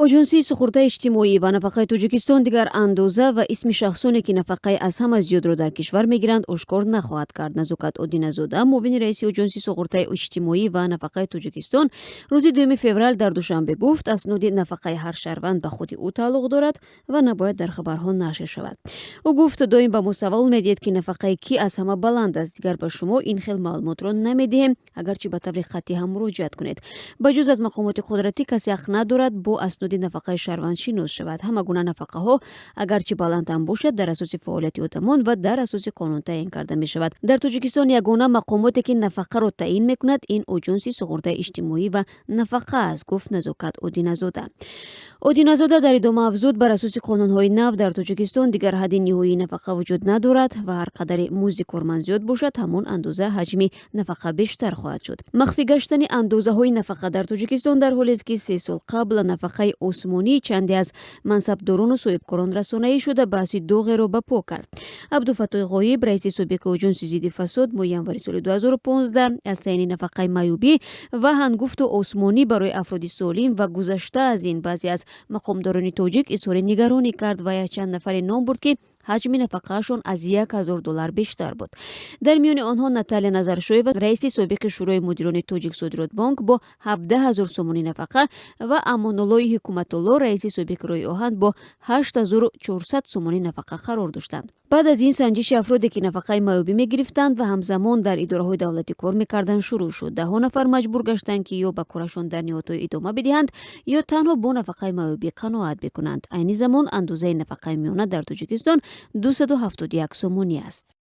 Оҷонсии суғуртаи иҷтимоӣ ва нафақаи Тоҷикистон дигар андоза ва исми шахсоне, ки нафақаи аз ҳама зиёдро дар кишвар мегиранд, ошкор нахоҳад кард. Назокат Одиназода, муовини раиси Оҷонсии суғуртаи иҷтимоӣ ва нафақаи Тоҷикистон, рӯзи 2 феврал дар Душанбе гуфт, асноди нафақаи ҳар шаҳрванд ба худи ӯ тааллуқ дорад ва набояд дар хабарҳо нашр шавад. Ӯ гуфт: «Доим ба мо савол медиҳед, ки нафақаи кӣ аз ҳама баланд аст. Дигар ба шумо ин хел маълумотро намедиҳем, агарчи ба таври хаттӣ ҳам муроҷиат кунед. Ба ҷуз аз мақомоти қудратӣ касе ҳақ надорад бо асноди нафақаи шаҳрванд шинос шавад. Ҳама гуна нафақаҳо, агарчи баланд ҳам бошад, дар асоси фаъолияти одамон ва дар асоси қонун таъин карда мешавад. Дар Тоҷикистон ягона мақомоте, ки нафақаро таъин мекунад, ин Оҷонси суғуртаи иҷтимоӣ ва нафақа аст», гуфт Назокат Одиназода. Одиназода дар идома афзуд, бар асоси қонунҳои нав дар Тоҷикистон дигар ҳадди ниҳоии нафақа вуҷуд надорад ва ҳар қадари музди корманд зиёд бошад, ҳамон андоза ҳаҷми нафақа бештар хоҳад шуд. Махфӣ гаштани андозаҳои нафақа дар Тоҷикистон дар ҳолест, ки 3 сол қабл нафақаи осмонии чанде аз мансабдорону соҳибкорон расонаӣ шуда, баҳси доғеро ба по кард. Абдуфаттоҳи Ғоиб, раиси собиқи Оҷонси зидди фасод, моҳи январи соли 2015 аз таъини нафақаи маъюбӣ ва ҳангуфту осмонӣ барои афроди солим ва гузашта аз ин баъзе аз мақомдорони тоҷик изҳори нигаронӣ кард ва якчанд нафаре ном бурд, ки ҳаҷми нафақаашон аз 1000 доллар бештар буд. Дар миёни онҳо Наталия Назаршоева, раиси собиқи шӯрои мудирони Тоҷиксодиротбонк, бо 17 000 сомонӣ нафақа ва Амонуллои Ҳикматулло, раиси собиқи роҳи оҳан, бо 8400 сомонӣ нафақа қарор доштанд. Баъд аз ин санҷиши афроде, ки нафақаи маъюбӣ мегирифтанд ва ҳамзамон дар идораҳои давлатӣ кор мекарданд, шурӯъ шуд. Даҳҳо нафар маҷбур гаштанд, ки ё ба корашон дар ниҳодҳо идома бидиҳанд, ё танҳо бо нафақаи маъюбӣ қаноат бикунанд. Айни замон андозаи нафақаи миёна дар Тоҷикистон 271 сомонӣ аст.